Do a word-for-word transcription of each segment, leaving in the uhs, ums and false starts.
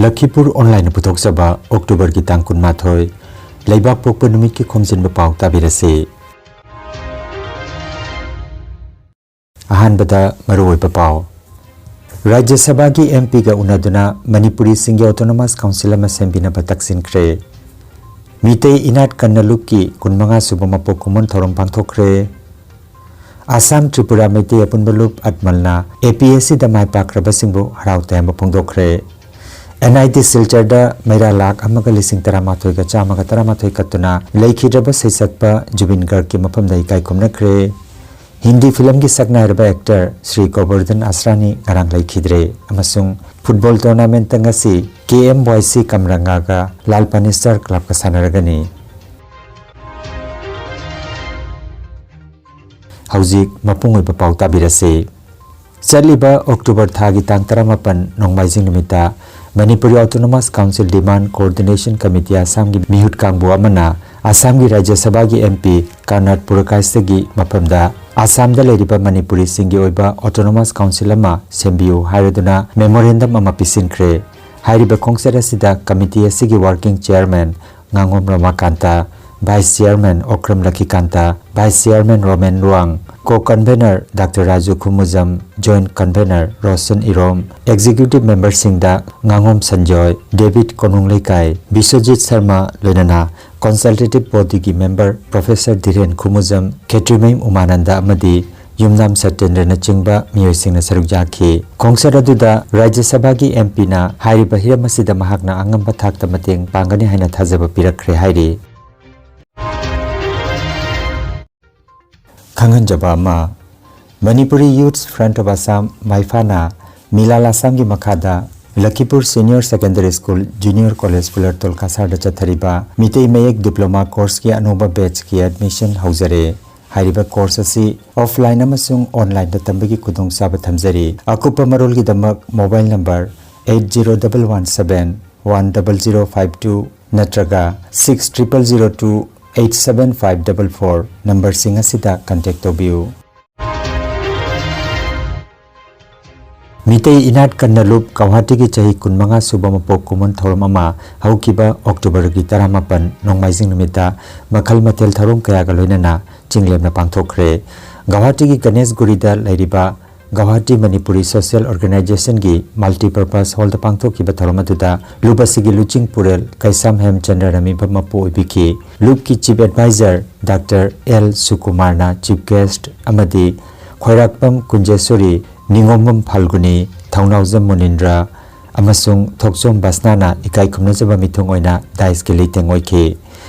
ꯂꯈꯤꯄꯨꯔ ꯑꯣꯟꯂꯥꯏꯟꯅ ꯄꯨꯊꯣꯛꯆꯕ ꯑꯣꯛꯇꯣꯕꯔꯒꯤ ꯇꯥꯡ ꯀꯨꯟꯃꯥꯊꯣꯏ, ꯂꯩꯕꯥꯛ ꯄꯣꯛꯄ ꯅꯨꯃꯤꯠꯀꯤ ꯈꯣꯝꯖꯤꯟꯕ ꯄꯥꯎ ꯇꯥꯕꯤꯔꯁꯤ꯫ ꯑꯍꯥꯟꯕꯗ ꯃꯔꯨꯑꯣꯏꯕ ꯄꯥꯎ꯫ ꯔꯥꯖ꯭ꯌ ꯁꯚꯥꯒꯤ ꯑꯦꯝ ꯄꯤꯒ ꯎꯅꯗꯨꯅ ꯃꯅꯤꯄꯨꯔꯤꯁꯤꯡꯒꯤ ꯑꯣꯇꯣꯅꯣꯃꯁ ꯀꯥꯎꯟꯁꯤꯜ ꯑꯃ ꯁꯦꯝꯕꯤꯅꯕ ꯇꯛꯁꯤꯟꯈ꯭ꯔꯦ꯫ ꯃꯤꯇꯩ ꯏꯅꯥꯠ ꯀꯟꯅ ꯂꯨꯞꯀꯤ ꯀꯨꯟꯃꯉꯥ ꯁꯨꯕ ꯃꯄꯣꯛ ꯀꯨꯝꯑꯣꯟ ꯊꯧꯔꯝ ꯄꯥꯡꯊꯣꯛꯈ꯭ꯔꯦ꯫ ꯑꯁꯥꯝ ꯇ꯭ꯔꯤꯄꯨꯔꯥ ꯃꯩꯇꯩ ꯑꯄꯨꯟꯕ ꯂꯨꯞ ꯑꯠꯃꯜꯅ ꯑꯦ ꯄꯤ ꯑꯦꯁ ꯁꯤꯗ ꯃꯥꯏ ꯄꯥꯛꯈ꯭ꯔꯕꯁꯤꯡꯕꯨ ꯍꯔꯥꯎ ꯇꯌꯥꯝꯕ ꯐꯣꯡꯗꯣꯛꯈ꯭ꯔꯦ꯫ ꯑꯦꯟ ꯑꯥꯏ ꯇꯤ ꯁꯤꯜꯆꯔꯗ ꯃꯩꯔꯥ ꯂꯥꯈ ꯑꯃꯒ ꯂꯤꯁꯤꯡ ꯇꯔꯥꯃꯥꯊꯣꯏꯒ ꯆꯥꯝꯃꯒ ꯇꯔꯥꯃꯥꯊꯣꯏ ꯀꯠꯇꯨꯅ ꯂꯩꯈꯤꯗ꯭ꯔꯕ ꯁꯩꯁꯛꯄ ꯖꯨꯕꯤꯟ ꯒꯔꯒꯀꯤ ꯃꯐꯝꯗ ꯏꯀꯥꯏ ꯈꯨꯝꯅꯈ꯭ꯔꯦ꯫ ꯍꯤꯟꯗꯤ ꯐꯤꯂꯝꯒꯤ ꯁꯛꯅꯥꯏꯔꯕ ꯑꯦꯛꯇꯔ ꯁ꯭ꯔꯤ ꯒꯣꯕꯔꯙꯟ ꯑꯁ꯭ꯔꯥꯅꯤ ꯉꯔꯥꯡ ꯂꯩꯈꯤꯗ꯭ꯔꯦ꯫ ꯑꯃꯁꯨꯡ ꯐꯨꯠꯕꯣꯜ ꯇꯣꯔꯅꯥꯃꯦꯟꯠꯇ ꯉꯁꯤ ꯀꯦ ꯑꯦꯝ ꯋꯥꯏ ꯁꯤ ꯀꯝꯔꯪꯒꯥꯒ ꯂꯥꯜ ꯄꯥꯅꯤ ꯁ꯭ꯇꯥꯔ ꯀ꯭ꯂꯕꯀ ꯁꯥꯟꯅꯔꯒꯅꯤ꯫ ꯍꯧꯖꯤꯛ ꯃꯄꯨꯡ ꯑꯣꯏꯕ ꯄꯥꯎ ꯇꯥꯕꯤꯔꯁꯤ꯫ ꯆꯠꯂꯤꯕ ꯑꯣꯛꯇꯣꯕꯔ ꯊꯥꯒꯤ ꯇꯥꯡ ꯇꯔꯥꯃꯥꯄꯟ ꯅꯣꯡꯃꯥꯏꯖꯤꯡ ꯅꯨꯃꯤꯠꯇ ꯃꯅꯤꯄꯨꯔꯤ ꯑꯣꯇꯣꯅꯣꯃꯁ ꯀꯥꯎꯟꯁꯤꯜ ꯗꯤꯃꯥꯟ ꯀꯣꯑꯣꯔꯗꯤꯅꯦꯁꯟ ꯀꯃꯤꯇꯤ ꯑꯁꯥꯝꯒꯤ ꯃꯤꯍꯨꯠ ꯀꯥꯡꯕꯨ ꯑꯃꯅ ꯑꯁꯥꯝꯒꯤ ꯔꯥꯖ꯭ꯌ ꯁꯚꯥꯒꯤ ꯑꯦꯝ ꯄꯤ ꯀꯔꯅꯥꯠ ꯄꯨꯔꯀꯥꯏꯁꯇꯒꯤ ꯃꯐꯝꯗ ꯑꯁꯥꯝꯗ ꯂꯩꯔꯤꯕ ꯃꯅꯤꯄꯨꯔꯤꯁꯤꯡꯒꯤ ꯑꯣꯏꯕ ꯑꯣꯇꯣꯅꯣꯃꯁ ꯀꯥꯎꯟꯁꯤꯜ ꯑꯃ ꯁꯦꯝꯕꯤꯌꯨ ꯍꯥꯏꯔꯗꯨꯅ ꯃꯦꯃꯣꯔꯦꯟꯗꯝ ꯑꯃ ꯄꯤꯁꯤꯟꯈ꯭ꯔꯦ꯫ ꯍꯥꯏꯔꯤꯕ ꯈꯣꯡꯆꯠ ꯑꯁꯤꯗ ꯀꯃꯤꯇꯤ ꯑꯁꯤꯒꯤ working chairman ꯉꯥꯉꯣꯝ ꯔꯃꯥꯀꯥꯟꯇ, vice chairman Okram ꯂꯛꯈꯤꯀꯥꯟꯇ, vice chairman Roman Luwang, ꯀꯣ convener doctor Raju ꯈꯨꯃꯨꯖꯝ, joint convener Roshan ꯏꯔꯣꯝ, ꯑꯦꯛꯖꯤꯀ꯭ꯌꯨꯇꯤꯚ ꯃꯦꯝꯕꯔꯁꯤꯡꯗ ꯉꯥꯉꯣꯝ ꯁꯟꯖꯣꯏ, ꯗꯦꯕꯤꯠ ꯀꯣꯅꯨꯡ ꯂꯩꯀꯥꯏ, ꯕꯤꯁ꯭ꯋꯖꯤꯠ ꯁꯔꯃ, ꯂꯣꯏꯅꯅ ꯀꯟꯁꯜꯇꯦꯇꯤꯚ ꯕꯣꯗꯤꯒꯤ ꯃꯦꯝꯕꯔ ꯄ꯭ꯔꯣꯐꯦꯁꯔ ꯙꯤꯔꯦꯟ ꯈꯨꯃꯨꯖꯝ, ꯈꯦꯇ꯭ꯔꯤꯃꯌꯨꯝ ꯎꯃꯥꯅꯟꯗ ꯑꯃꯗꯤ ꯌꯨꯝꯅꯥꯝ ꯁꯇ꯭ꯌꯦꯟꯗ꯭ꯔꯅꯆꯤꯡꯕ ꯃꯤꯑꯣꯏꯁꯤꯡꯅ ꯁꯔꯨꯛ ꯌꯥꯈꯤ꯫ ꯈꯣꯡꯆꯠ ꯑꯗꯨꯗ ꯔꯥꯖ꯭ꯌ ꯁꯚꯥꯒꯤ ꯑꯦꯝ ꯄꯤꯅ ꯍꯥꯏꯔꯤꯕ ꯍꯤꯔꯝ ꯑꯁꯤꯗ ꯃꯍꯥꯛꯅ ꯑꯉꯝꯕ ꯊꯥꯛꯇ ꯃꯇꯦꯡ ꯄꯥꯡꯒꯅꯤ ꯍꯥꯏꯅ ꯊꯥꯖꯕ ꯄꯤꯔꯛꯈ꯭ꯔꯦ ꯍꯥꯏꯔꯤ꯫ ꯈꯪꯍꯟꯖꯕ ꯑꯃ, Manipuri youth front of Assam, ꯃꯥꯏꯐꯥꯅ ꯃꯤꯂꯥꯜ ꯑꯁꯥꯝꯒꯤ ꯃꯈꯥꯗ Lakhipur senior secondary school junior college Fulertal ꯀꯁꯥꯔꯗ ꯆꯠꯊꯔꯤꯕ ꯃꯤꯇꯩ ꯃꯌꯦꯛ ꯗꯤꯄ꯭ꯂꯣꯃꯥ ꯀꯣꯔꯁꯀꯤ ꯑꯅꯧꯕ ꯕꯦꯆꯀꯤ ꯑꯦꯗꯃꯤꯁꯟ ꯍꯧꯖꯔꯦ꯫ ꯍꯥꯏꯔꯤꯕ ꯀꯣꯔꯁ ꯑꯁꯤ ꯑꯣꯐꯂꯥꯏꯟ ꯑꯃꯁꯨꯡ ꯑꯣꯟꯂꯥꯏꯟꯗ ꯇꯝꯕꯒꯤ ꯈꯨꯗꯣꯡꯆꯥꯕ ꯊꯝꯖꯔꯤ꯫ ꯑꯀꯨꯞꯄ ꯃꯔꯣꯜꯒꯤꯗꯃꯛ mobile number eight zero double one seven one double zero five two ꯅꯠꯇ꯭ꯔꯒ six triple zero two eight seven five double four ꯅꯝꯕꯔꯁꯤꯡ ꯑꯁꯤꯗ ꯀꯟꯇꯦꯛ ꯇꯧꯕꯤꯌꯨ꯫ ꯃꯤꯇꯩ ꯏꯅꯥꯠ ꯀꯟꯅ ꯂꯨꯞ ꯒꯧꯍꯥꯇꯤꯒꯤ ꯆꯍꯤ ꯀꯨꯟꯃꯉꯥ ꯁꯨꯕ ꯃꯄꯣꯛ ꯀꯨꯝꯑꯣꯟ ꯊꯧꯔꯝ ꯑꯃ ꯍꯧꯈꯤꯕ October ꯒꯤ ꯇꯔꯥꯃꯥꯄꯟ ꯅꯣꯡꯃꯥꯏꯖꯤꯡ ꯅꯨꯃꯤꯠꯇ ꯃꯈꯜ ꯃꯊꯦꯜ ꯊꯧꯔꯝ ꯀꯌꯥꯒ ꯂꯣꯏꯅꯅ ꯆꯤꯡꯂꯦꯝꯅ ꯄꯥꯡꯊꯣꯛꯈ꯭ꯔꯦ꯫ ꯒꯧꯍꯥꯇꯤꯒꯤ ꯒꯅꯦꯁꯒꯨꯔꯤꯗ ꯂꯩꯔꯤꯕ Guwahati Manipuri Social Organization ꯒꯤ Multipurpose Hall ꯗ ꯄꯥꯡꯊꯣꯛꯈꯤꯕ ꯊꯧꯔꯝ ꯑꯗꯨꯗ ꯂꯨꯞ ꯑꯁꯤꯒꯤ ꯂꯨꯆꯤꯡ ꯄꯨꯔꯦꯜ ꯀꯩꯁꯥꯝ ꯍꯦꯝꯆꯟꯗ꯭ꯔꯅ ꯃꯤꯐꯝ ꯃꯄꯨ ꯑꯣꯏꯕꯤꯈꯤ꯫ ꯂꯨꯞꯀꯤ Chief Advisor Doctor L ꯁꯨꯀꯨꯃꯥꯔꯅ Chief Guest ꯑꯃꯗꯤ ꯈ꯭ꯋꯥꯏꯔꯥꯛꯄꯝ ꯀꯨꯟꯖꯦꯁꯣꯔꯤ, ꯅꯤꯉꯣꯝꯕꯝ ꯐꯥꯜꯒꯨꯅꯤ, ꯊꯧꯅꯥꯎꯖꯝ ꯃꯨꯅꯤꯟꯗ꯭ꯔ ꯑꯃꯁꯨꯡ ꯊꯣꯛꯆꯣꯝ ꯕꯁꯅꯥꯅ ꯏꯀꯥꯏ ꯈꯨꯝꯅꯖꯕ ꯃꯤꯊꯨꯡ ꯑꯣꯏꯅ dais ꯀꯤ ꯂꯩꯇꯦꯡ ꯑꯣꯏꯈꯤ꯫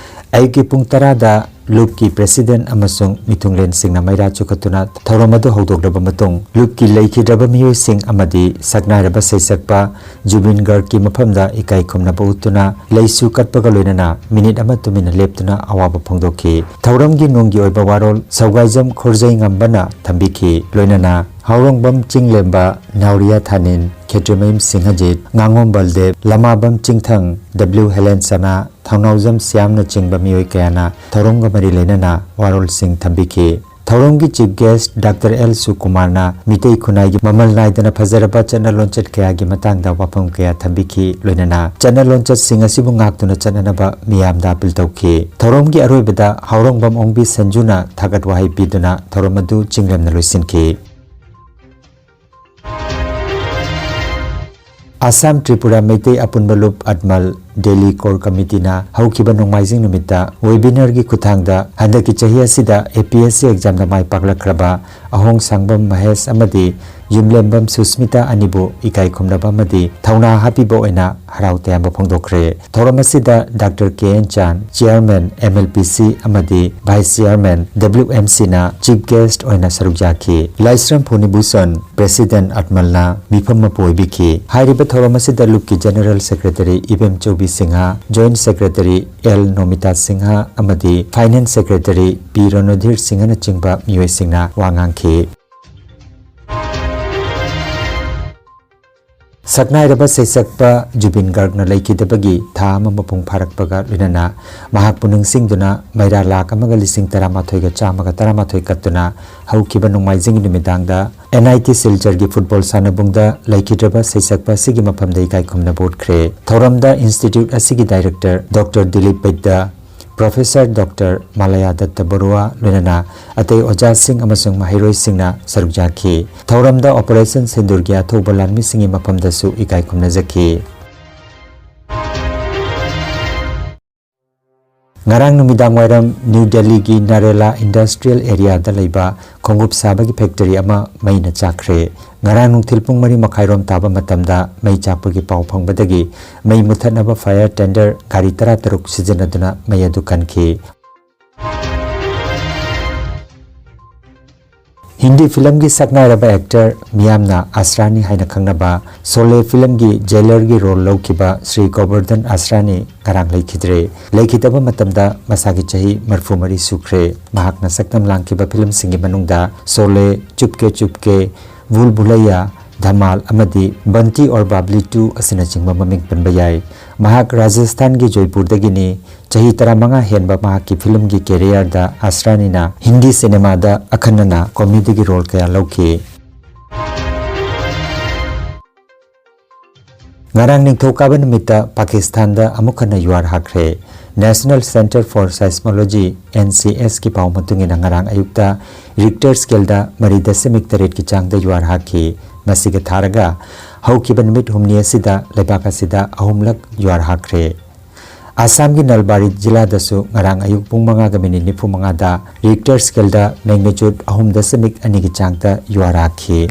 ꯑꯌꯨꯛꯀꯤ ꯄꯨꯡ ꯇꯔꯥꯗ ꯂꯨꯞꯀꯤ President ꯑꯃꯁꯨꯡ ꯃꯤꯊꯨꯡꯂꯦꯟꯁꯤꯡꯅ ꯃꯩꯔꯥ ꯆꯨꯈꯠꯇꯨꯅ ꯊꯧꯔꯝ ꯑꯗꯨ ꯍꯧꯗꯣꯛꯂꯕ ꯃꯇꯨꯡ, ꯂꯨꯞꯀꯤ ꯂꯩꯈꯤꯗ꯭ꯔꯕ ꯃꯤꯑꯣꯏꯁꯤꯡ ꯑꯃꯗꯤ ꯁꯛꯅꯥꯏꯔꯕ ꯁꯩꯁꯛꯄ ꯖꯨꯕꯤꯟ ꯒꯔꯒꯀꯤ ꯃꯐꯝꯗ ꯏꯀꯥꯏ ꯈꯨꯝꯅꯕ ꯎꯠꯇꯨꯅ ꯂꯩꯁꯨ ꯀꯠꯄꯒ ꯂꯣꯏꯅꯅ ꯃꯤꯅꯤꯠ ꯑꯃ ꯇꯨꯃꯤꯟꯅ ꯂꯦꯞꯇꯨꯅ ꯑꯋꯥꯕ ꯐꯣꯡꯗꯣꯛꯈꯤ꯫ ꯊꯧꯔꯝꯒꯤ ꯅꯨꯡꯒꯤ ꯑꯣꯏꯕ ꯋꯥꯔꯣꯜ ꯁꯧꯒꯥꯏꯖꯝ ꯈꯣꯔꯖꯩꯉꯝꯕꯅ ꯊꯝꯕꯤꯈꯤ꯫ ꯂꯣꯏꯅꯅ ꯍꯥꯎꯔꯣꯡꯕꯝ ꯆꯤꯡꯂꯦꯝꯕ ꯅꯥꯎꯔꯤꯌꯥ ꯊꯥꯅꯤꯟ, ꯈꯦꯇ꯭ꯔꯤꯃꯌꯨꯝ ꯁꯤꯡꯍꯖꯤꯠ, ꯉꯥꯉꯣꯝ ꯕꯜꯗꯦꯕ, ꯂꯃꯥꯕꯝ ꯆꯤꯡꯊꯪ, ꯗꯕ꯭ꯂꯤꯎ ꯍꯦꯂꯦꯟ ꯆꯅꯥ, ꯊꯧꯅꯥꯎꯖꯝ ꯁ꯭ꯌꯥꯝꯅꯆꯤꯡꯕ ꯃꯤꯑꯣꯏ ꯀꯌꯥꯅ ꯊꯧꯔꯝꯒ ꯃꯔꯤ ꯂꯩꯅꯅ ꯋꯥꯔꯣꯜꯁꯤꯡ ꯊꯝꯕꯤꯈꯤ꯫ ꯊꯧꯔꯝꯒꯤ Chief Guest Doctor L ꯁꯨꯀꯨꯃꯥꯔꯅ Meitei ꯈꯨꯟꯅꯥꯏꯒꯤ ꯃꯃꯜ ꯅꯥꯏꯗꯅ ꯐꯖꯔꯕ ꯆꯠꯅ ꯂꯣꯟꯆꯠ ꯀꯌꯥꯒꯤ ꯃꯇꯥꯡꯗ ꯋꯥꯐꯝ ꯀꯌꯥ ꯊꯝꯕꯤꯈꯤ꯫ ꯂꯣꯏꯅꯅ ꯆꯠꯅ ꯂꯣꯟꯆꯠꯁꯤꯡ ꯑꯁꯤꯕꯨ ꯉꯥꯛꯇꯨꯅ ꯆꯠꯅꯅꯕ ꯃꯤꯌꯥꯝꯗ ꯑꯥꯄꯤꯜ ꯇꯧꯈꯤ꯫ ꯊꯧꯔꯝꯒꯤ ꯑꯔꯣꯏꯕꯗ ꯍꯥꯎꯔꯣꯡꯕꯝ ꯑꯣꯡꯕꯤ ꯁꯟꯖꯨꯅ ꯊꯥꯒꯠ ꯋꯥꯍꯩ ꯄꯤꯗꯨꯅ ꯊꯧꯔꯝ ꯑꯗꯨ ꯆꯤꯡꯂꯦꯝꯅ ꯂꯣꯏꯁꯤꯟꯈꯤ꯫ ꯑꯁꯥꯝ ꯇ꯭ꯔꯤꯄꯨꯔꯥ ꯃꯩꯇꯩ ꯑꯄꯨꯟꯕ ꯂꯨꯞ ꯑꯠꯃꯜ ꯗꯦꯜꯂꯤ ꯀꯣꯔ ꯀꯃꯤꯇꯤꯅ ꯍꯧꯈꯤꯕ ꯅꯣꯡꯃꯥꯏꯖꯤꯡ ꯅꯨꯃꯤꯠꯇ webinar ꯒꯤ ꯈꯨꯠꯊꯥꯡꯗ ꯍꯟꯗꯛꯀꯤ ꯆꯍꯤ ꯑꯁꯤꯗ APSC exam ꯗ ꯃꯥꯏ ꯄꯥꯛꯂꯛꯈ꯭ꯔꯕ ꯑꯍꯣꯡ ꯁꯥꯡꯕꯝ ꯃꯍꯦꯁ ꯑꯃꯗꯤ ꯌꯨꯝꯂꯦꯝꯕꯝ ꯁꯨꯁꯃꯤꯇꯥ ꯑꯅꯤꯕꯨ ꯏꯀꯥꯏ ꯈꯨꯝꯅꯕ ꯑꯃꯗꯤ ꯊꯧꯅꯥ ꯍꯥꯞꯄꯤꯕ ꯑꯣꯏꯅ ꯍꯔꯥꯎ ꯇꯌꯥꯝꯕ ꯐꯣꯡꯗꯣꯛꯈ꯭ꯔꯦ꯫ ꯊꯧꯔꯝ ꯑꯁꯤꯗ Doctor K N Chan, Chairman MLPC ꯑꯃꯗꯤ Vice Chairman WMC ꯅ Chief Guest ꯑꯣꯏꯅ ꯁꯔꯨꯛ ꯌꯥꯈꯤ꯫ ꯂꯥꯏꯁ꯭ꯔꯝ ꯐꯣꯅꯤꯕꯨꯁꯟ, President ꯑꯠꯃꯜꯅ ꯃꯤꯐꯝ ꯃꯄꯨ ꯑꯣꯏꯕꯤꯈꯤ꯫ ꯍꯥꯏꯔꯤꯕ ꯊꯧꯔꯝ ꯑꯁꯤꯗ ꯂꯨꯞꯀꯤ General Secretary ꯏꯕꯦꯝꯆꯧꯕꯤ Singh, Joint Secretary L ꯅꯣꯃꯤꯇꯥ Singh ꯑꯃꯗꯤ Finance Secretary ꯄꯤ ꯔꯣꯅꯣꯙꯤꯔ ꯁꯤꯡꯍꯅꯆꯤꯡꯕ ꯃꯤꯑꯣꯏꯁꯤꯡꯅ ꯋꯥ ꯉꯥꯡꯈꯤ꯫ ꯁꯛꯅꯥꯏꯔꯕ ꯁꯩꯁꯛꯄ ꯖꯨꯕꯤꯟ ꯒꯥꯔꯒꯅ ꯂꯩꯈꯤꯗꯕꯒꯤ ꯊꯥ ꯑꯃ ꯃꯄꯨꯡ ꯐꯥꯔꯛꯄꯒ ꯂꯣꯏꯅꯅ ꯃꯍꯥꯛꯄꯨ ꯅꯤꯡꯁꯤꯡꯗꯨꯅ ꯃꯩꯔꯥ ꯂꯥꯈ ꯑꯃꯒ ꯂꯤꯁꯤꯡ ꯇꯔꯥꯃꯥꯊꯣꯏꯒ ꯆꯥꯝꯃꯒ ꯇꯔꯥꯃꯥꯊꯣꯏ ꯀꯠꯇꯨꯅ ꯍꯧꯈꯤꯕ ꯅꯣꯡꯃꯥꯏꯖꯤꯡꯒꯤ ꯅꯨꯃꯤꯗꯥꯡꯗ ꯑꯦꯟ ꯑꯥꯏ ꯇꯤ ꯁꯤꯜꯆꯔꯒꯤ ꯐꯨꯠꯕꯣꯜ ꯁꯥꯟꯅꯕꯨꯡꯗ ꯂꯩꯈꯤꯗ꯭ꯔꯕ ꯁꯩꯁꯛꯄ ꯑꯁꯤꯒꯤ ꯃꯐꯝꯗ ꯏꯀꯥꯏ ꯈꯨꯝꯅꯕ ꯎꯠꯈ꯭ꯔꯦ꯫ ꯊꯧꯔꯝꯗ ꯏꯟꯁꯇꯤꯇ꯭ꯌꯨꯠ ꯑꯁꯤꯒꯤ director doctor Dilip Baidya, professor doctor Malaya Datta Baruah, ꯂꯣꯏꯅꯅ ꯑꯇꯩ ꯑꯣꯖꯥꯁꯤꯡ ꯑꯃꯁꯨꯡ ꯃꯍꯩꯔꯣꯏꯁꯤꯡꯅ ꯁꯔꯨꯛ ꯌꯥꯈꯤ꯫ ꯊꯧꯔꯝꯗ ꯑꯣꯄꯔꯦꯁꯟ ꯁꯤꯟꯗꯨꯔꯒꯤ ꯑꯊꯧꯕ ꯂꯥꯟꯃꯤꯁꯤꯡꯒꯤ ꯃꯐꯝꯗꯁꯨ ꯏꯀꯥꯏ ꯈꯨꯝꯅꯖꯈꯤ꯫ ꯉꯔꯥꯡ ꯅꯨꯃꯤꯗꯥꯡ ꯋꯥꯏꯔꯝ ꯅ꯭ꯌꯨ ꯗꯦꯜꯂꯤꯒꯤ ꯅꯔꯦꯂꯥ ꯏꯟꯗꯁꯇ꯭ꯔꯤꯌꯦꯜ ꯑꯦꯔꯤꯌꯥꯗ ꯂꯩꯕ ꯈꯣꯡꯎꯞ ꯁꯥꯕꯒꯤ ꯐꯦꯛꯇꯔꯤ ꯑꯃ ꯃꯩꯅ ꯆꯥꯛꯈ꯭ꯔꯦ꯫ ꯉꯔꯥꯡ ꯅꯨꯡꯊꯤꯜ ꯄꯨꯡ ꯃꯔꯤ ꯃꯈꯥꯏꯔꯣꯝ ꯇꯥꯕ ꯃꯇꯝꯗ ꯃꯩ ꯆꯥꯛꯄꯒꯤ ꯄꯥꯎ ꯐꯪꯕꯗꯒꯤ ꯃꯩ ꯃꯨꯊꯠꯅꯕ ꯐꯥꯌꯔ ꯇꯦꯟꯗꯔ ꯒꯥꯔꯤ ꯇꯔꯥꯇꯔꯨꯛ ꯁꯤꯖꯤꯟꯅꯗꯨꯅ ꯃꯩ ꯑꯗꯨ ꯀꯟꯈꯤ꯫ ꯍꯤꯟꯗꯤ ꯐꯤꯂꯝꯒꯤ ꯁꯛꯅꯥꯏꯔꯕ ꯑꯦꯛꯇꯔ ꯃꯤꯌꯥꯝꯅ ꯑꯁ꯭ꯔꯥꯅꯤ ꯍꯥꯏꯅ ꯈꯪꯅꯕ ꯁꯣꯂꯦ ꯐꯤꯂꯝꯒꯤ ꯖꯦꯂꯔꯒꯤ ꯔꯣꯜ ꯂꯧꯈꯤꯕ ꯁ꯭ꯔꯤ ꯒꯣꯕꯔꯙꯟ ꯑꯁ꯭ꯔꯥꯅꯤ ꯉꯔꯥꯡ ꯂꯩꯈꯤꯗ꯭ꯔꯦ꯫ ꯂꯩꯈꯤꯗꯕ ꯃꯇꯝꯗ ꯃꯁꯥꯒꯤ ꯆꯍꯤ ꯃꯔꯤꯐꯨ ꯃꯔꯤ ꯁꯨꯈ꯭ꯔꯦ꯫ ꯃꯍꯥꯛꯅ ꯁꯛꯇꯝ ꯂꯥꯡꯈꯤꯕ ꯐꯤꯂꯝꯁꯤꯡꯒꯤ ꯃꯅꯨꯡꯗ ꯁꯣꯂꯦ, ꯆꯨꯞꯀꯦ ꯆꯨꯞꯀꯦ, ꯚꯨꯜ ꯚꯨꯂꯩꯌꯥ, ꯙꯃꯥꯜ ꯑꯃꯗꯤ ꯕꯟꯇꯤ ꯑꯣꯔ ꯕꯥꯕ꯭ꯂꯤ ꯇꯨ ꯑꯁꯤꯅꯆꯤꯡꯕ ꯃꯃꯤꯡ ꯄꯟꯕ ꯌꯥꯏ꯫ ꯃꯍꯥꯛ ꯔꯥꯖꯁꯊꯥꯟꯒꯤ ꯖꯣꯏꯄꯨꯔꯗꯒꯤꯅꯤ꯫ ꯆꯍꯤ ꯇꯔꯥꯃꯉꯥ ꯍꯦꯟꯕ ꯃꯍꯥꯛꯀꯤ ꯐꯤꯂꯝꯒꯤ ꯀꯦꯔꯤꯌꯔꯗ ꯑꯁ꯭ꯔꯥꯅꯤꯅ ꯍꯤꯟꯗꯤ ꯁꯤꯅꯦꯃꯥꯗ ꯑꯈꯟꯅꯅ ꯀꯣꯃꯦꯗꯤꯒꯤ ꯔꯣꯜ ꯀꯌꯥ ꯂꯧꯈꯤ꯫ ꯉꯔꯥꯡ ꯅꯤꯡꯊꯧꯀꯥꯕ ꯅꯨꯃꯤꯠꯇ ꯄꯥꯀꯤꯁꯇꯥꯟꯗ ꯑꯃꯨꯛ ꯍꯟꯅ ꯌꯨꯍꯥꯔ ꯍꯥꯈ꯭ꯔꯦ꯫ National Centre for Seismology, N C S ꯀꯤ ꯄꯥꯎ ꯃꯇꯨꯡ ꯏꯟꯅ ꯉꯔꯥꯡ ꯑꯌꯨꯛꯇ ꯔꯤꯛꯇꯔ ꯁ꯭ꯀꯦꯜꯗ ꯃꯔꯤ ꯗꯁꯃꯤꯛ ꯇꯔꯦꯠꯀꯤ ꯆꯥꯡꯗ ꯌꯨꯍꯥꯔ ꯍꯥꯈꯤ꯫ ꯃꯁꯤꯒ ꯊꯥꯔꯒ ꯍꯧꯈꯤꯕ ꯅꯨꯃꯤꯠ ꯍꯨꯝꯅꯤ ꯑꯁꯤꯗ ꯂꯩꯕꯥꯛ ꯑꯁꯤꯗ ꯑꯍꯨꯝꯂꯛ ꯌꯨꯍꯥꯔ ꯍꯥꯈ꯭ꯔꯦ꯫ ꯑꯁꯥꯝꯒꯤ ꯅꯜꯕꯥꯔꯤ ꯖꯤꯂꯥꯗꯁꯨ ꯉꯔꯥꯡ ꯑꯌꯨꯛ ꯄꯨꯡ ꯃꯉꯥꯒ ꯃꯤꯅꯤꯠ ꯅꯤꯐꯨ ꯃꯉꯥꯗ ꯔꯤꯛꯇꯔ ꯁ꯭ꯀꯦꯜꯗ magnitude ꯑꯍꯨꯝ ꯗꯁꯃꯤꯛ ꯑꯅꯤꯒꯤ ꯆꯥꯡꯗ ꯌꯨꯍꯥꯔ ꯍꯥꯈꯤ꯫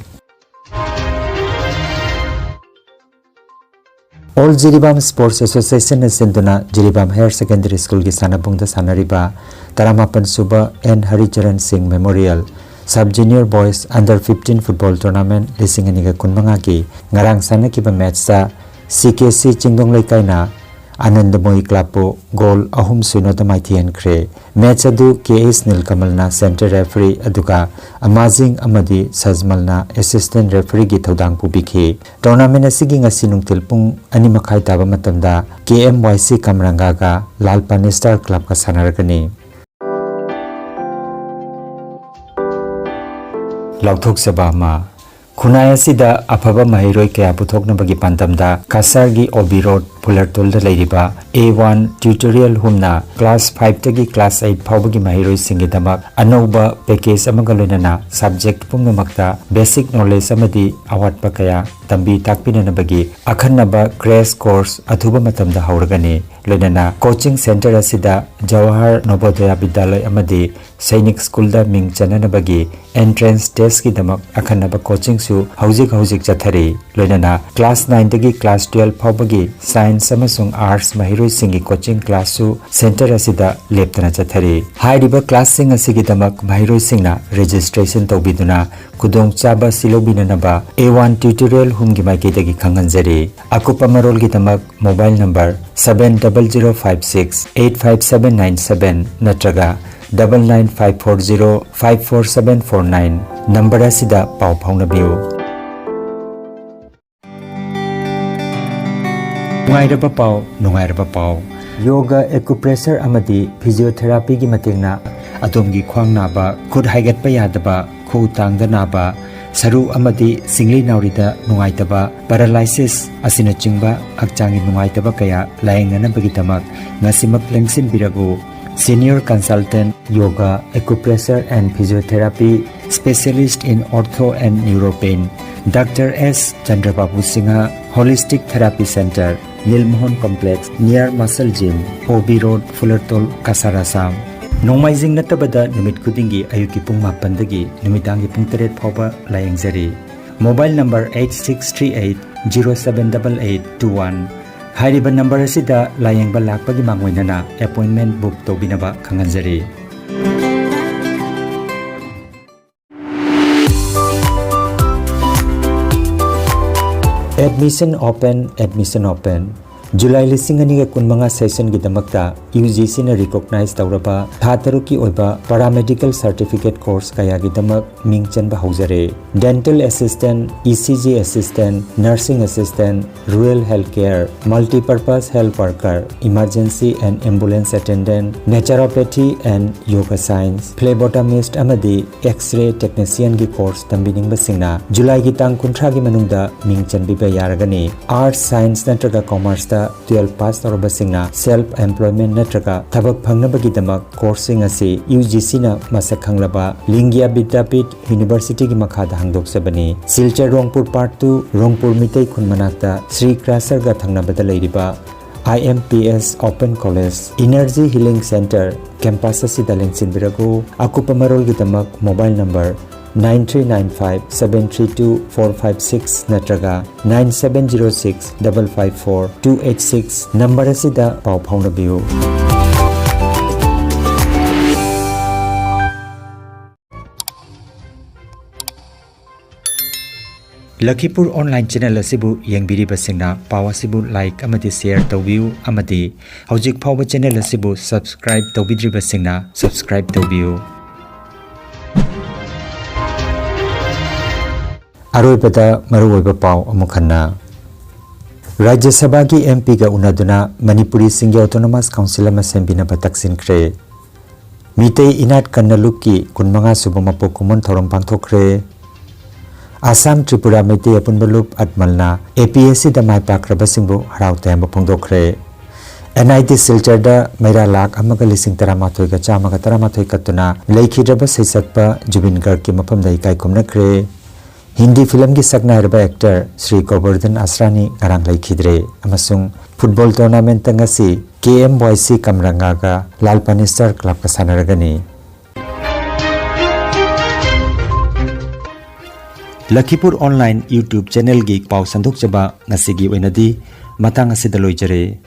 All ꯖꯤꯔꯤꯕꯥꯝ Sports Associationꯅ ꯁꯤꯟꯗꯨꯅ ꯖꯤꯔꯤꯕꯥꯝ Higher Secondary Schoolꯒꯤ ꯁꯥꯟꯅꯕꯨꯡꯗ ꯁꯥꯟꯅꯔꯤꯕ ꯇꯔꯥꯃꯥꯄꯟ ꯁꯨꯕ ꯑꯦꯟ ꯍꯔꯤꯆꯔꯟ ꯁꯤꯡ Memorial Sub Junior Boys Under fifteen Football Tournament ꯂꯤꯁꯤꯡ ꯑꯅꯤꯒ ꯀꯨꯟꯃꯉꯥꯒꯤ ꯉꯔꯥꯡ ꯁꯥꯟꯅꯈꯤꯕ ꯃꯦꯠꯁꯇ C K C ꯆꯤꯡꯗꯣꯡ ꯂꯩꯀꯥꯏꯅ ꯑꯥꯅꯟꯗꯃꯣꯏ ꯀ꯭ꯂꯕꯄꯨ ꯒꯣꯜ ꯑꯍꯨꯝ ꯁꯤꯅꯣꯗ ꯃꯥꯏꯊꯤꯍꯟꯈ꯭ꯔꯦ꯫ ꯃꯦꯆ ꯑꯗꯨ ꯀꯦ ꯑꯦꯁ ꯅꯤꯜꯀꯃꯜꯅ ꯁꯦꯟꯇꯔ ꯔꯦꯐꯔꯤ ꯑꯗꯨꯒ ꯑꯃꯥꯖꯤꯡ ꯑꯃꯗꯤ ꯁꯖꯃꯜꯅ ꯑꯦꯁꯤꯁꯇꯦꯟ ꯔꯦꯐꯔꯤꯒꯤ ꯊꯧꯗꯥꯡ ꯄꯨꯕꯤꯈꯤ꯫ ꯇꯣꯔꯅꯥꯃꯦꯟ ꯑꯁꯤꯒꯤ ꯉꯁꯤ ꯅꯨꯡꯊꯤꯜ ꯄꯨꯡ ꯑꯅꯤ ꯃꯈꯥꯏ ꯇꯥꯕ ꯃꯇꯝꯗ ꯀꯦ ꯑꯦꯝ ꯋꯥꯏ ꯁꯤ ꯀꯝꯔꯪꯒꯥꯒ ꯂꯥꯜ ꯄꯥꯅꯤ ꯁ꯭ꯇꯥꯔ ꯀ꯭ꯂꯕꯀ ꯁꯥꯟꯅꯔꯒꯅꯤ꯫ ꯂꯥꯎꯊꯣꯛꯆꯕ ꯑꯃ꯫ ꯈꯨꯟꯅꯥꯏ ꯑꯁꯤꯗ ꯑꯐꯕ ꯃꯍꯩꯔꯣꯏ ꯀꯌꯥ ꯄꯨꯊꯣꯛꯅꯕꯒꯤ ꯄꯥꯟꯗꯝꯗ ꯀꯁꯥꯔꯒꯤ ꯑꯣ ꯕꯤ ꯔꯣꯗ ꯐꯨꯂꯔꯇꯣꯜꯗ ꯂꯩꯔꯤꯕ ꯑꯦ ꯋꯥꯟ ꯇ꯭ꯌꯨꯇꯣꯔꯤꯌꯦꯜ ꯍꯣꯝꯅ ꯀ꯭ꯂꯥꯁ ꯐꯥꯏꯚꯇꯒꯤ ꯀ꯭ꯂꯥꯁ ꯑꯩꯠ ꯐꯥꯎꯕꯒꯤ ꯃꯍꯩꯔꯣꯏꯁꯤꯡꯒꯤꯗꯃꯛ ꯑꯅꯧꯕ ꯄꯦꯀꯦꯖ ꯑꯃꯒ ꯂꯣꯏꯅꯅ ꯁꯕꯖꯦꯛ ꯄꯨꯝꯅꯃꯛꯇ ꯕꯦꯁꯤꯛ ꯅꯣꯂꯦꯖ ꯑꯃꯗꯤ ꯑꯋꯥꯠꯄ ꯀꯌꯥ ꯇꯝꯕꯤ ꯇꯥꯛꯄꯤꯅꯅꯕꯒꯤ ꯑꯈꯟꯅꯕ ꯀ꯭ꯔꯦꯁ ꯀꯣꯔꯁ ꯑꯊꯨꯕ ꯃꯇꯝꯗ ꯍꯧꯔꯒꯅꯤ꯫ ꯂꯣꯏꯅꯅ ꯀꯣꯆꯤꯡ ꯁꯦꯟꯇꯔ ꯑꯁꯤꯗ ꯖꯋꯥꯍꯔ ꯅꯣꯕꯣꯗꯌꯥ ꯕꯤꯗ꯭ꯌꯥꯂꯌ ꯑꯃꯗꯤ ꯁꯩꯅꯤꯛ ꯁ꯭ꯀꯨꯜꯗ ꯃꯤꯡ ꯆꯟꯅꯅꯕꯒꯤ ꯑꯦꯟꯇ꯭ꯔꯦꯟꯁ ꯇꯦꯁꯀꯤꯗꯃꯛ ꯑꯈꯟꯅꯕ ꯀꯣꯆꯤꯡꯁꯨ ꯍꯧꯖꯤꯛ ꯍꯧꯖꯤꯛ ꯆꯠꯊꯔꯤ꯫ ꯂꯣꯏꯅꯅ ꯀ꯭ꯂꯥꯁ ꯅꯥꯏꯟꯗꯒꯤ ꯀ꯭ꯂꯥꯁ ꯇꯨꯌꯦꯜꯐ ꯐꯥꯎꯕꯒꯤ ꯁꯥꯏꯟꯁ ꯑꯃꯁꯨꯡ ꯑꯥꯔꯠꯁ ꯃꯍꯩꯔꯣꯏꯁꯤꯡꯒꯤ ꯀꯣꯆꯤꯡ ꯀ꯭ꯂꯥꯁꯁꯨ ꯁꯦꯟꯇꯔ ꯑꯁꯤꯗ ꯂꯦꯞꯇꯅ ꯆꯠꯊꯔꯤ꯫ ꯍꯥꯏꯔꯤꯕ ꯀ꯭ꯂꯥꯁꯁꯤꯡ ꯑꯁꯤꯒꯤꯗꯃꯛ ꯃꯍꯩꯔꯣꯏꯁꯤꯡꯅ ꯔꯦꯖꯤꯁꯇ꯭ꯔꯦꯁꯟ ꯇꯧꯕꯤꯗꯨꯅ ꯈꯨꯗꯣꯡꯆꯥꯕ ꯑꯁꯤ ꯂꯧꯕꯤꯅꯅꯕ ꯑꯦ ꯋꯥꯟ ꯇ꯭ꯌꯨꯇꯣꯔꯤꯌꯦꯜ ꯍꯣꯝꯒꯤ ꯃꯥꯏꯀꯩꯗꯒꯤ ꯈꯪꯍꯟꯖꯔꯤ꯫ ꯑꯀꯨꯞꯄ ꯃꯔꯣꯜꯒꯤꯗꯃꯛ mobile number seven double zero five six eight five seven nine seven ꯅꯠꯇ꯭ꯔꯒ double nine five four zero five four seven four nine number ꯑꯁꯤꯗ ꯄꯥꯎ ꯐꯥꯎꯅꯕꯤꯌꯨ꯫ ꯅꯨꯡꯉꯥꯏꯔꯕ ꯄꯥꯎ, ꯅꯨꯡꯉꯥꯏꯔꯕ ꯄꯥꯎ꯫ ꯌꯣꯒ, ꯑꯦꯀꯨꯄ꯭ꯔꯦꯁꯔ ꯑꯃꯗꯤ ꯐꯤꯖꯤꯑꯣꯊꯦꯔꯥꯄꯤꯒꯤ ꯃꯇꯦꯡꯅ ꯑꯗꯣꯝꯒꯤ ꯈ꯭ꯋꯥꯡ ꯅꯥꯕ, ꯈꯨꯠ ꯍꯥꯏꯒꯠꯄ ꯌꯥꯗꯕ, ꯈꯨꯎ ꯇꯥꯡꯗ ꯅꯥꯕ, ꯁꯔꯨ ꯑꯃꯗꯤ ꯁꯤꯡꯂꯤ ꯅꯥꯎꯔꯤꯗ ꯅꯨꯡꯉꯥꯏꯇꯕ, ꯄꯦꯔꯥꯂꯥꯏꯁꯤꯁ ꯑꯁꯤꯅꯆꯤꯡꯕ ꯍꯛꯆꯥꯡꯒꯤ ꯅꯨꯡꯉꯥꯏꯇꯕ ꯀꯌꯥ ꯂꯥꯌꯦꯡꯅꯅꯕꯒꯤꯗꯃꯛ ꯉꯁꯤꯃꯛ ꯂꯦꯡꯁꯤꯟꯕꯤꯔꯛꯎ꯫ Senior Consultant Yoga, Acupressure and Physiotherapy, Specialist in Ortho and Neuropain, Doctor S Chandrababu Singha, Holistic Therapy Center, Nilmohan Complex, near Muscle Gym, O B Road, Fulertol, Kasar, Assam. ꯅꯣꯡꯃꯥꯏꯖꯤꯡ ꯅꯠꯇꯕꯗ ꯅꯨꯃꯤꯠ ꯈꯨꯗꯤꯡꯒꯤ ꯑꯌꯨꯛꯀꯤ ꯄꯨꯡ ꯃꯥꯄꯟꯗꯒꯤ ꯅꯨꯃꯤꯗꯥꯡꯒꯤ ꯄꯨꯡ ꯇꯔꯦꯠ ꯐꯥꯎꯕ ꯂꯥꯌꯦꯡꯖꯔꯤ꯫ Mobile number eight six three eight zero seven double eight two one꯫ ꯍꯥꯏꯔꯤꯕ ꯅꯝꯕꯔ ꯑꯁꯤꯗ ꯂꯥꯌꯦꯡꯕ ꯂꯥꯛꯄꯒꯤ ꯃꯥꯡꯑꯣꯏꯅꯅ ꯑꯦꯄꯣꯏꯟꯃꯦꯟ ꯕꯨꯛ ꯇꯧꯕꯤꯅꯕ ꯈꯪꯍꯟꯖꯔꯤ꯫ Admission open, admission open. July ꯂꯤꯁꯤꯡ ꯑꯅꯤꯒ ꯀꯨꯟꯃꯉꯥ sessionꯒꯤꯗꯃꯛꯇ UGCꯅ recognize ꯇꯧꯔꯕ ꯊꯥ ꯇꯔꯨꯛꯀꯤ ꯑꯣꯏꯕ paramedical certificate course ꯀꯌꯥꯒꯤꯗꯃꯛ ꯃꯤꯡ ꯆꯟꯕ ꯍꯧꯖꯔꯦ꯫ Dental assistant, ECG assistant, nursing assistant, rural health care, multipurpose health worker, emergency and ambulance attendant, naturopathy and yoga science, phlebotomist ꯑꯃꯗꯤ X-ray technicianꯒꯤ course ꯇꯝꯕꯤꯅꯤꯡꯕꯁꯤꯡꯅ ꯖꯨꯂꯥꯏꯒꯤ ꯇꯥꯡ ꯀꯨꯟꯊ꯭ꯔꯥꯒꯤ ꯃꯅꯨꯡꯗ ꯃꯤꯡ ꯆꯟꯕꯤꯕ ꯌꯥꯔꯒꯅꯤ꯫ Arts, science ꯅꯠꯇ꯭ꯔꯒ commerceꯇ twelve pass ꯇꯧꯔꯕꯁꯤꯡꯅ self employment ꯅꯠꯇ꯭ꯔꯒ ꯊꯕꯛ ꯐꯪꯅꯕꯒꯤꯗꯃꯛ courseꯁꯤꯡ ꯑꯁꯤ UGCꯅ ꯃꯁꯛ ꯈꯪꯂꯕ ꯂꯤꯡꯒꯤꯌꯥ ꯕꯤꯗ꯭ꯌꯥꯄꯤꯊ Universityꯒꯤ ꯃꯈꯥꯗ ꯍꯥꯡꯗꯣꯛꯆꯕꯅꯤ꯫ ꯁꯤꯜꯆꯔ ꯔꯣꯡꯄꯨꯔ Part two, ꯔꯣꯡꯄꯨꯔ ꯃꯤꯇꯩ ꯈꯨꯟ ꯃꯅꯥꯛꯇ ꯁ꯭ꯔꯤ ꯀ꯭ꯔꯥꯁꯔꯒ ꯊꯪꯅꯕꯗ ꯂꯩꯔꯤꯕ IMPS Open College Energy Healing Centre campus ꯑꯁꯤꯗ ꯂꯦꯡꯁꯤꯟꯕꯤꯔꯛꯎ꯫ ꯑꯀꯨꯞꯄ ꯃꯔꯣꯜꯒꯤꯗꯃꯛ mobile number nine three nine five seven three two four five six ꯅꯠꯇ꯭ꯔꯒ nine seven zero six double five four two eight six number ꯑꯁꯤꯗ ꯄꯥꯎ ꯐꯥꯎꯅꯕꯤꯌꯨ꯫ ꯂꯈꯤꯄꯨꯔ online channel ꯑꯁꯤꯕꯨ ꯌꯦꯡꯕꯤꯔꯤꯕꯁꯤꯡꯅ ꯄꯥꯎ ꯑꯁꯤꯕꯨ like ꯑꯃꯗꯤ share ꯇꯧꯕꯤꯌꯨ ꯑꯃꯗꯤ ꯍꯧꯖꯤꯛ ꯐꯥꯎꯕ channel ꯑꯁꯤꯕꯨ subscribe ꯇꯧꯕꯤꯗ꯭ꯔꯤꯕꯁꯤꯡꯅ subscribe ꯇꯧꯕꯤꯌꯨ꯫ ꯑꯔꯣꯏꯕꯗ ꯃꯔꯨꯑꯣꯏꯕ ꯄꯥꯎ ꯑꯃꯨꯛ ꯍꯟꯅ꯫ ꯔꯥꯖ꯭ꯌ ꯁꯚꯥꯒꯤ MPꯒ ꯎꯅꯗꯨꯅ ꯃꯅꯤꯄꯨꯔꯤꯁꯤꯡꯒꯤ autonomous council ꯑꯃ ꯁꯦꯝꯕꯤꯅꯕ ꯇꯛꯁꯤꯟꯈ꯭ꯔꯦ꯫ ꯃꯤꯇꯩ ꯏꯅꯥꯠ ꯀꯟꯅ ꯂꯨꯞꯀꯤ ꯀꯨꯟꯃꯉꯥ ꯁꯨꯕ ꯃꯄꯣꯛ ꯀꯨꯝꯑꯣꯟ ꯊꯧꯔꯝ ꯄꯥꯡꯊꯣꯛꯈ꯭ꯔꯦ꯫ ꯑꯁꯥꯝ ꯇ꯭ꯔꯤꯄꯨꯔꯥ ꯃꯩꯇꯩ ꯑꯄꯨꯟꯕ ꯂꯨꯞ ꯑꯠꯃꯜꯅ APSCꯗ ꯃꯥꯏ ꯄꯥꯛꯈ꯭ꯔꯕꯁꯤꯡꯕꯨ ꯍꯔꯥꯎ ꯇꯌꯥꯝꯕ ꯐꯣꯡꯗꯣꯛꯈ꯭ꯔꯦ꯫ NIT ꯁꯤꯜꯆꯔꯗ ꯃꯩꯔꯥ ꯂꯥꯈ ꯑꯃꯒ ꯂꯤꯁꯤꯡ ꯇꯔꯥꯃꯥꯊꯣꯏꯒ ꯆꯥꯝꯃꯒ ꯇꯔꯥꯃꯥꯊꯣꯏ ꯀꯠꯇꯨꯅ ꯂꯩꯈꯤꯗ꯭ꯔꯕ ꯁꯩꯁꯛꯄ ꯖꯨꯕꯤꯟ ꯒꯔꯒꯀꯤ ꯃꯐꯝꯗ ꯏꯀꯥꯏ ꯈꯨꯝꯅꯈ꯭ꯔꯦ꯫ ꯍꯤꯟꯗꯤ ꯐꯤꯂꯝꯒꯤ ꯁꯛꯅꯥꯏꯔꯕ actor ꯁ꯭ꯔꯤ ꯒꯣꯕꯔꯙꯟ ꯑꯁ꯭ꯔꯥꯅꯤ ꯉꯔꯥꯡ ꯂꯩꯈꯤꯗ꯭ꯔꯦ ꯑꯃꯁꯨꯡ football tournamentꯇ ꯉꯁꯤ KMYC ꯀꯝꯔꯪꯒꯥꯒ ꯂꯥꯜ ꯄꯅꯤꯁꯇꯔ clubꯀ ꯁꯥꯟꯅꯔꯒꯅꯤ꯫ ꯂꯈꯤꯄꯨꯔ online YouTube channelꯒꯤ ꯄꯥꯎ ꯁꯟꯗꯣꯛꯆꯕ ꯉꯁꯤꯒꯤ ꯑꯣꯏꯅꯗꯤ ꯃꯇꯥꯡ ꯑꯁꯤꯗ ꯂꯣꯏꯖꯔꯦ꯫